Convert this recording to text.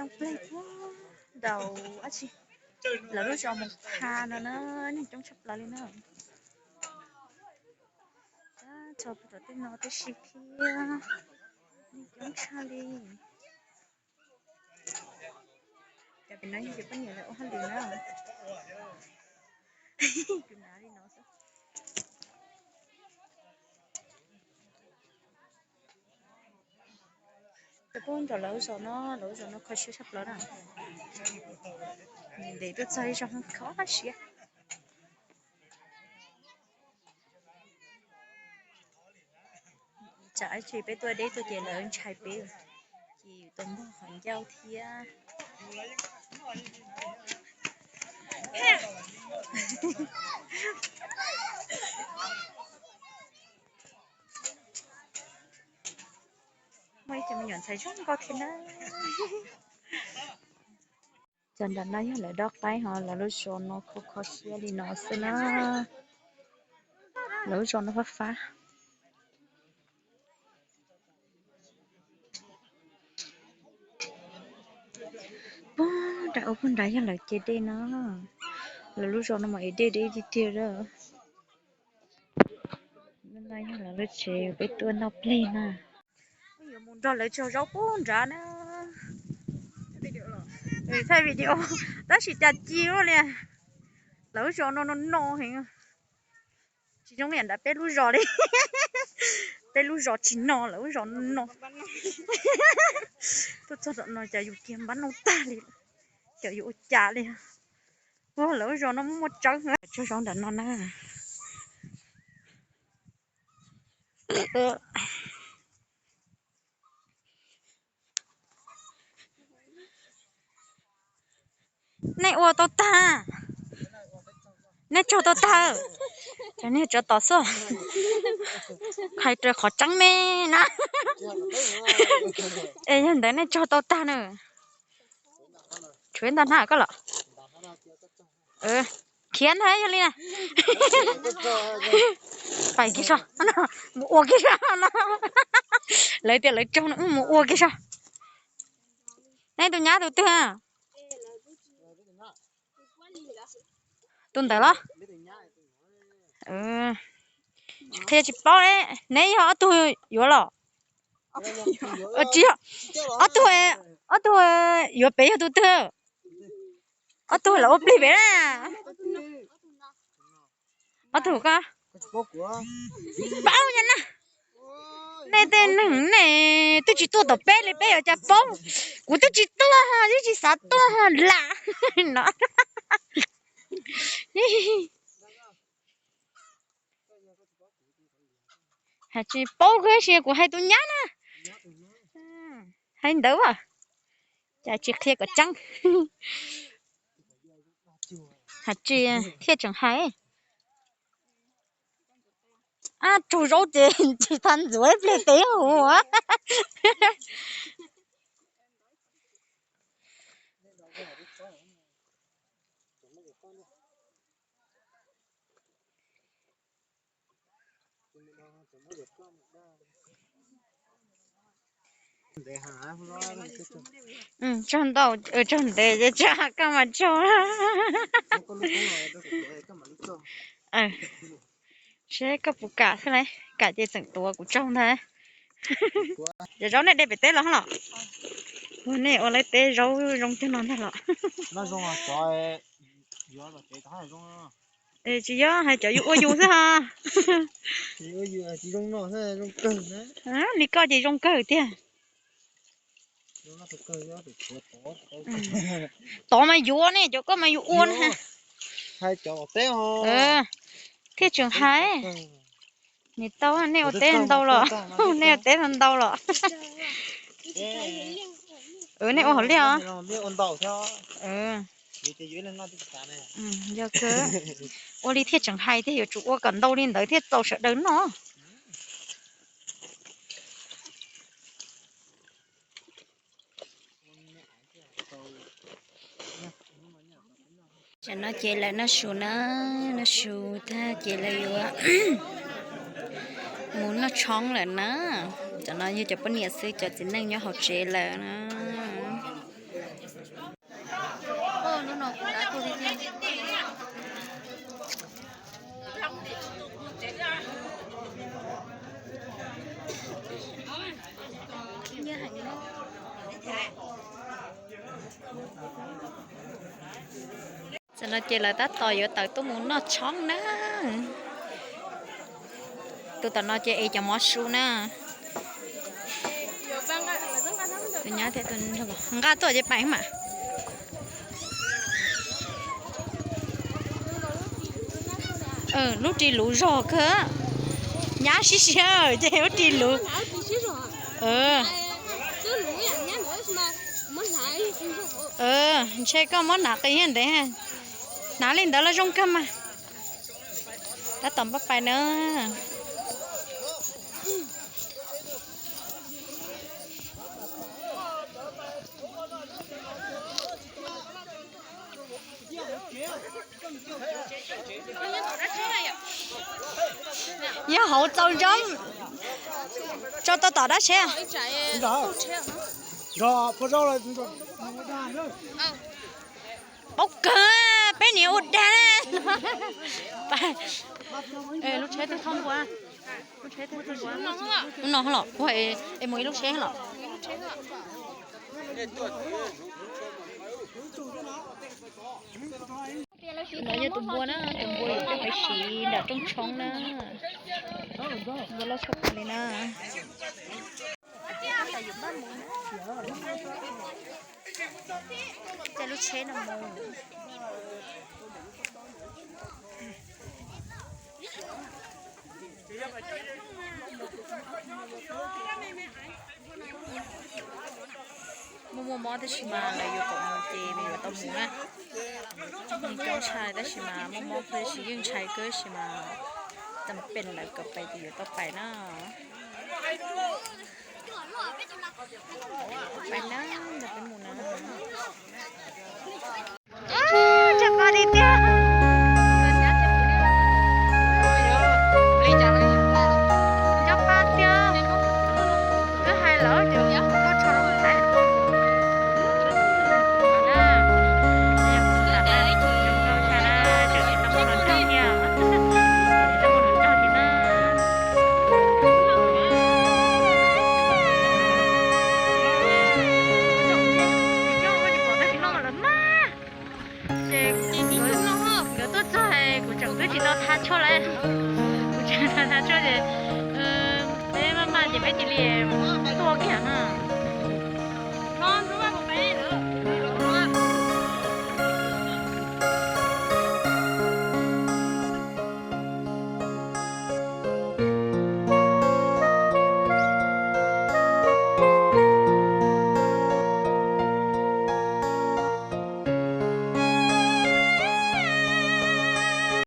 Noj pleg puag nraum dab tsi, lawv lub zos Moos Pha no na, neeg coob tshaj plaws li na. Tab txog puag tom tej no tib si thiab, neeg coob tshaj li. Cov pem no yog cov poj niam lawv ua hauj lwm na. Kuv hnav li no xwb. Cov puag nram lawv zos no, lawv zos no kho siab tshaj plaws na. Ntev tuaj txog ib zaug kho siab. Tsam ib tsam peb tuaj deb tuaj ces lawv ntshai peb, ces yus tau npog qhov ncauj thiab. Muaj ib co me nyuam ntxhais zoo nkauj thiab na. Cov nram no yog lawv dob qaib ho, lawv lub zos no kho kho siab li no xwb na. Lawv lub zos no fab fab. Puag nrad ua puag nrad yog lawv ce dej no. Lawv lub zos no mas ev dej deb tiag tiag. No yog lawv lub tsev peb tuaj noj pleg na. Yuav mus nrog lawv tsaug zaub puag nrad na. Thaij video, tab sis cas ci ua li. Lawv lub zos no no no heev. Tsis zoo li nram peb lub zos li. Peb lub zos tsis no, lawv lub zos no no. Tuaj txog tom no cas yus kiag npab no tag li, cov yus ua cas li. Ua lawv lub zos no muaj muaj tsawb. Tsaug zaub nram no na. Nej ua tau tag, nej tsaug tau tag. Cov niag tsov tom xwb, hais raws qhov tseeb me na. Es yog ntawd nej tsaug tau tag na. Tshuav ntag na koj los. Khiav ntag yog li na. Pais kiag so, mus ua kiag so no. Lawv tias lawv tsaug no wb mus ua kiag so. Neb tus nyab tus twg? Tus ntawd los? Qhia tsis paub li. Neb yog ob tug yuav los? Tsis yog. Ob tug, ob tug yuav pem yog tus twg? Ob tug los ua plig pem na. Ob tug ko paub nyob na. Nej tej neeg nej twb tsis tuaj tom peb li peb yuav cas paub. Kuv twb tsis tuaj, twb tsis xav tuaj lam no. Hais tsis paub kawg, kuv hais tus nyab na. Hais ntawd as, cas tsis qhia kom tseeb. Hais tsis thiaj tseem hais. Ab, tsaug zaub ces tsis tau ntxuav ib pliag tev hauv. Tsaug ntau, tsaug ntev ces tsa koj mas tsaug. Seb koj puas kam xwb lauj, kam ces tseem tuav kuv tsaug ntag. Cov zaub nej de pem teb los los? Ua nej ua lawv teb zaub zoo tiag no ntag los? Tsis yog, hais cov yus ua yus xwb ha. Li koj ces zoo kawg tiag. Tod mas yuav ne, cov koj mas yus ua ne. Thiaj tseem hais. Nim tau nej ua teb ntau los, nej ua teb ntau los. Nej ua hauv liaj os. Yog kawg, ua li thiaj tseem hais tiag, yuav tsum ua kom ntau li ntawd thiaj txaus sawv daws noj. Tam no ces lawv noj su na, noj su tag ces lawv yuav mus noj tshoob lawm na. Tam no yog cov poj niam xwb, cov txiv neej nyob hauv tsev lawm na. Tam no ces lawv tab tom yuav tawm tuaj mus noj tshoob na. Tus tom no ces es cov mov su na. Tus nyob thiab tus nqa tuaj ces pais mas. Lub ris luv zog kawg. Nyab sib siab ces lub ris luv. Ntshe koj muab hnav qis ntev. Hnav li ntawd los zoo kawg mas. Tab tom npaj pais na. Yog hauv txaus ntsoov. Tso tau tom dab tsheb. Paub kawg, peb niam ua dag. Lub tsheb twb thoob npua. Lub tsheb twb thoob npua. Lub no los kuv es mus ib lub tsheb los. Ntawd yog tus npua na, tus npua yuav coj pais siv nram rooj tshoob na. Npua loj tshaj plaws li na. Caij lub tsheb no mus. Muaj muaj mob tab sis mas lawv yuav kom mus ces nws yuav tau mus na. Nws coob tshaj tab sis mas muaj mob tab sis yeej ntshai kawg tab sis mas tam pem lawv kom pais ces yuav tau pais na. Pais na, peb mus na. Tseem qos li tiag. Nco qab tiag. Wb hais lawm ces koj tso rau kuv hais. Ces nkawd tuaj txog kuv tseem twb tsis tau thav tshuaj lawm. Kuv tseem thav tshuaj ces peb maj maj ces peb cia li tuaj kiag na.